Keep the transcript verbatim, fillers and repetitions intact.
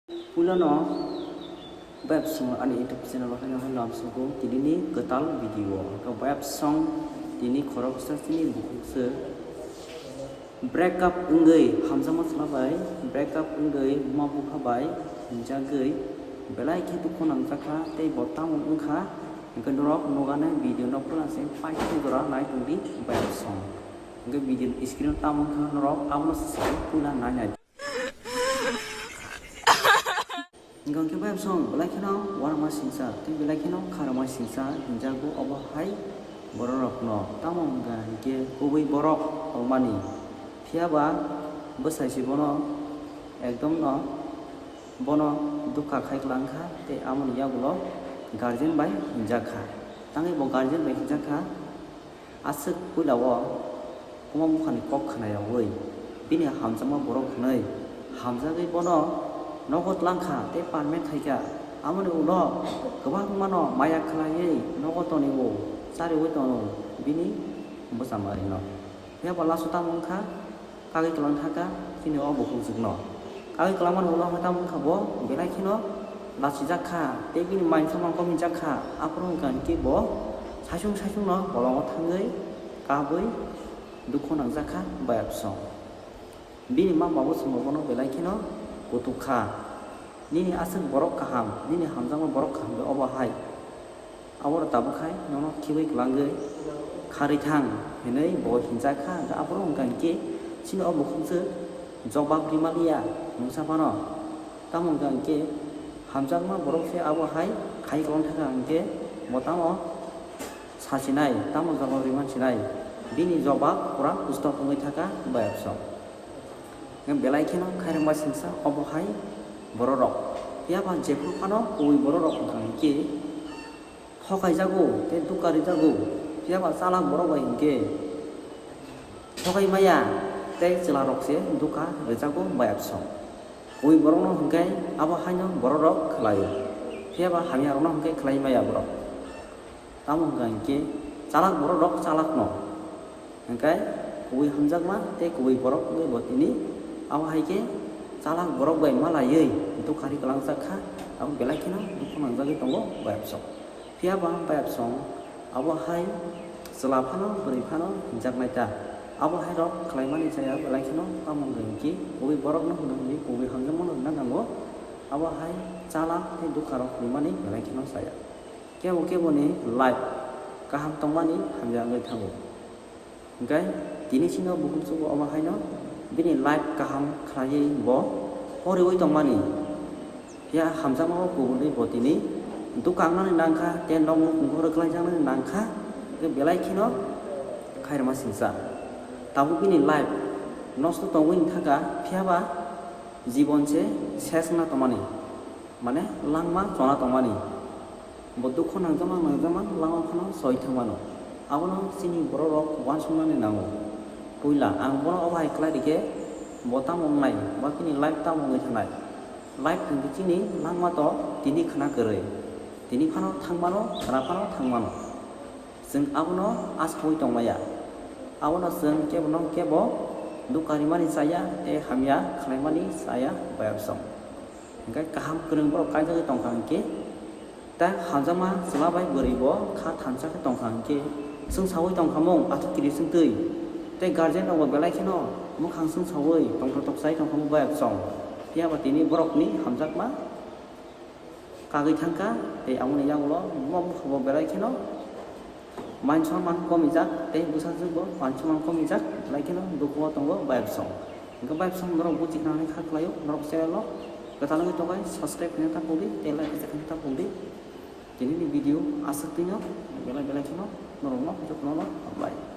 Puilano bayapsong ani YouTube channel o haino haino amsongo tinini kwtal video. Hwnkhe bayapsong tini khoroksa chini bukhukse break up wngwi hamjakma chwla bai break up wngwi buma bupha bai hinjagwi belai khe dukhu nangjakha tei bo tamo wngkha. Hwnkhe norok nugani video no puila se paithak jora nai tongdi bayapsong. Hwnkhe video screen o tamo wngkha norok abono se puila nai nai. Hwnkhe bayapsong belai kheno uanama singsa tei belai kheno kharama singsa hinjago obo hai bororokno. Tamo hwnkha hinkhe kubui borok wngmani. Phiyaba bwsai se bono ekdom no bono dukha khai kwlangkha tei amoni yagulo guardian bai hinjakha. Tangwi bo guardian bai hinjakha. Aswk puila o buma buphani kok khnayawi bini hamjakma borok hwnwi hamjagwi bono nogo tlangkha tei permit khaikha. Amoni ulo kwbangmano maya khlaiwi nogo tonio chariwi tono bini bwchamarino. Phiyaba laso tamo wngkha kagwi kwlang thaka chini o bukhukjwkno. Kagwi kwlangmani ulo hwnkhe tamo wngkha bo belai kheno lachijak kha tei bini mind samung komi jak kha. Aphuru hwnkha hinkhe bo saichung saichungno bolongo thangwi kabwi dukhu nangjak kha bayapsong. Bini ma babu chwngbo bono belai kheno kutuk kha. Nini aswk borok kaham, nini hamjakma borok kaham khe obo hai. Aboro tabuk hai nono khiui kwlangwi kharwi thang hinwi bo hinjak kha, hwnkhe aphuru hwnkha hinkhe chini o bukhukjwk jobab rimaliya mungsa phano. Tamo hwnkha hinkhe hamjakma borok se abo hai khai kwlang thangkha hinkhe bo tamo sachinai, tamo jobab rimansinai, bini jobab pura pustok wngwi thangkha bayapsong. Belai kheno khairokma singsa obo hai bororok. Phiyaba jephru phano kubui bororok wngkha hinkhe thokaijago tei dukha rijago. Phiyaba chalak borok bai hinkhe thokai maya tei chwlarok se dukha rijago bayapsong. Kubui borokno hinkhe abo haino bororok khlaio. Phiyaba hamyarokno hinkhe khlai maya borok. Tamo hwnkha hinkhe chalak borok rok chalak no. Hinkhe kubui hamjakma tei kubui borok wngwi bo tini abo hai khe chalak borok bai malaiwi dukha ri kwlangjak kha, abo belai kheno dukhu nangjagwi tongo bayapsong. Phiyaba bayapsong abo hai chwla phano bwrwi phano hinjaknai ta. Abo hai rok khlaimani chaya belai kheno tamo hwnkha hinkhe kubui borokno hwnwi kubui hamjakmano rwna nango. Abo hai chalak tei dukha rok rimani belai kheno chaya. Kebo keboni life kaham tongmani hamya wngwi thango. Hinkhe tini chini bukhuk chugo omo haino bini life kaham khlaiwi bo poriwi tongmani. Phiya hamjakmao kubulwi bo tini dukha wngnani nangkha tei nokno kungkhoro khlaijaknani nangkha, tei belai kheno khairokma singsa. Tabuk bini life nosto tongwi wngkha kha, phiyaba jibon se ses wngna tongmani. Mane langma chona tongmani. Bo dukhu nangjakma nangjakma langma phano soi thangmano. Abono chini borok rok uansuknani nango. Puila ang bono obo hai khlai rikhe bo tamo wngnai ba bini life tamo wngwi thanai. Life hwnkhe chini langma to tini khna kwrwi. Tini phano thangmano, khna phano thangmano. Chwng abono asaui tongmaya. Abono chwng kebono kebo dukha rimani chaya tei hamya khlaimani chaya bayapsong. Hinkhe kaham kwrwng borok kaijagwi tongkha hinkhe, tei hamjakma chwla bai bwrwi bo kha thansa khe tongkha hinkhe, chwngsaui tongkhamung athuk kiri chwngtwi. Tei guardian rokbo belai kheno mwkhang chwngsaui tongthok tokchai tongkhamung bayapsong. Phiyaba tini borokni hamjakma kagwi thangkha, tei aboni yagulo buma bupha bo belai kheno manchoma komijak tei bwsajwk bo manchoma komijak, belai kheno dukhuo tongo bayapsong. Hwnkhe bayapsong norok buji kha hinwi kha khlaio, norok channel o kwtal wngwi tongkha, subscribe khaina ta pogdi tei like khaina ta pogdi. Tinini video aswk twino belai belai kheno norokno jotono hambai.